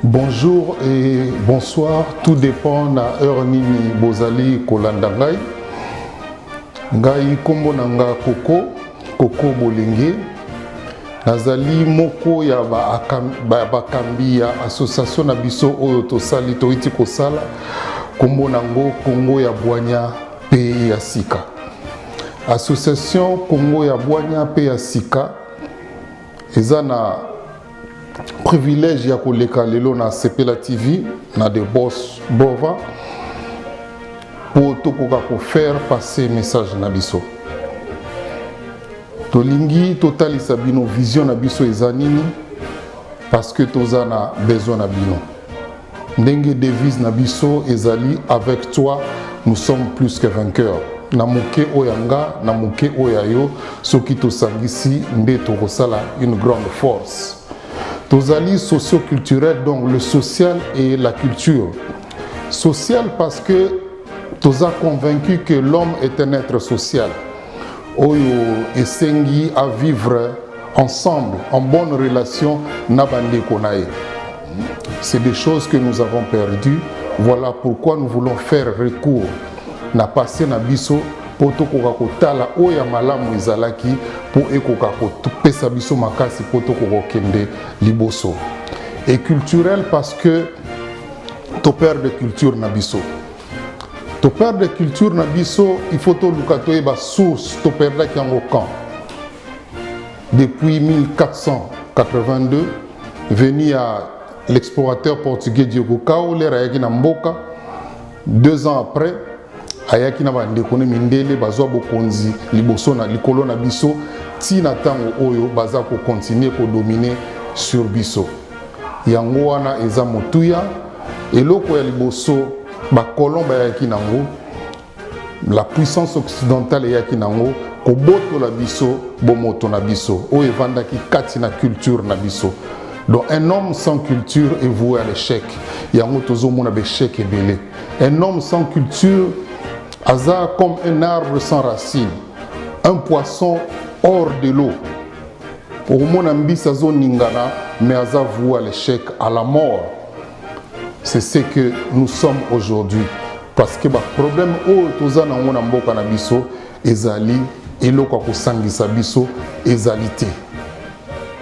Bonjour et bonsoir, tout dépend na heure nini bozali kolanda ngai. Ngai kombo na nga Koko, Koko Bolenge. Nazali moko ya bakambi ya association na biso oyo tosali toyiti kosala kombo nango Congo ya Bwanya pe ya sika. Association Congo ya Bwanya pe ya sika eza na privilège ya koleka lelo na Sepela TV na The Boss Bova mpo tokoka kofaire passer message na biso. Tolingi totalisa bino vision na biso eza nini parce que toza na besoin na bino. Ndenge devise na biso ezali avec toi nous sommes plus que vainqueurs. Na moke oyo ya nga na moke oyo ya yo soki tosangisi nde tokosala une grande force. Tozali socio-culturel, donc le social et la culture. Social parce que toza convaincu que l'homme est un être social oyo esengi à vivre ensemble en bonne relation na bandeko na ye. C'est des choses que nous avons perdues. Voilà pourquoi nous voulons faire recours na passé na biso mpo tokoka kotala oyo ya malamu ezalaki mpo ekoka kopesa biso makasi mpo tokoka kokende liboso. Et culturel parce que toperdre culture na biso. Toperdre culture na biso, il faut toluka toyeba source toperdaki yango quand. Depuis 1482, venu à l'explorateur portugais Diogo Cão, l'heure ayaki na mboka. 2 ans après, ayaki na bandeko ne mindele, bazwa bokonzi liboso na likolo na biso ntina ntango oyo baza kocontinuer kodominer sur biso. Yango wana eza motuya. Eloko ya liboso bacolon bayaki nango, la puissance occidentale eyaki nango kobotola biso bomoto na biso oyo evandaki kati na culture na biso. Donc un homme sans culture est voué à l'échec. Yango tozomona baéchec ebele. Un homme sans culture aza comme un arbre sans racine, un poisson hors de l'eau. Okomona mbisi azoningana, mais aza voué à l'échec, à la mort. C'est ce que nous sommes aujourd'hui, parce que baproblème oyo toza nango na mboka na biso ezali eloko ya kosangisa biso ezali te.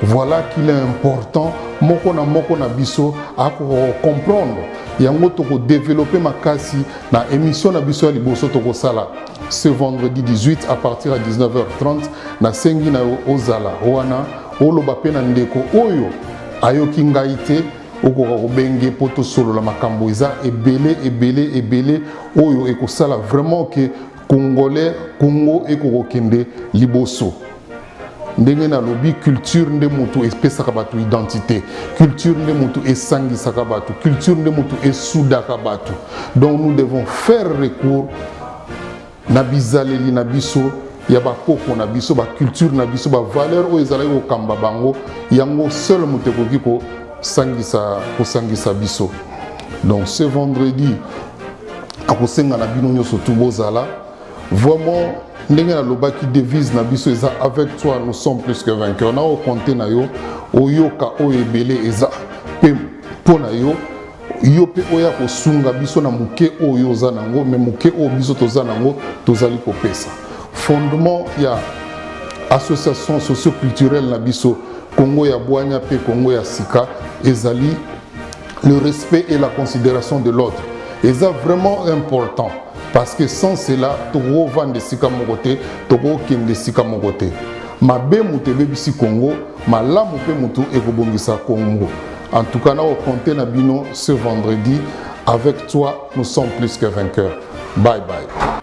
Voilà qu'il est important moko na moko na biso akoka comprendre yango. Tokodévelopper makasi na émission na biso ya liboso tokosala ce vendredi 18 à partir ya 19h30. Nasengi na yo ozala wana, oloba mpe na ndeko oyo ayoki ngai te, okoka kobenge mpo tosolola. Makambo eza ebele ebele ebele oyo ekosala vraiment ke Congolais, Congo ekokokende liboso. Ndenge nalobi, culture nde motu epesaka bato identité, culture nde motu esangisaka bato, culture nde motu esudaka bato. Donc nous devons faire recours na bizaleli na biso ya bakoko na biso, baculture na biso, bavaleur oyo ezalaki kokamba bango. Yango seul moto ekoki kosangisa biso. Donc ce vendredi, akosenga na bino nyonso tu bozala vraiment. Ndenge nalobaki, devise na biso eza avec toi nous sommes plus que vainqueurs. Na ocompter na yo oyoka oyo ebele eza mpe mpo na yo, yo mpe oya kosunga biso na moke oyo oza nango, mais moke oyo biso toza nango tozali kopesa. Fondement ya association socioculturelle na biso Congo ya Bwanya mpe Congo ya sika ezali le respect et la considération de l'autre. Eza vraiment important, parce que sans cela tokovanda esika moko te, tokokende esika moko te. Mabe moto ebebisi Congo, malamu mpe motu ekobongisa Congo. En tout cas, nakocompter na bino ce vendredi. Avec toi nous sommes plus que vainqueurs. Bye bye.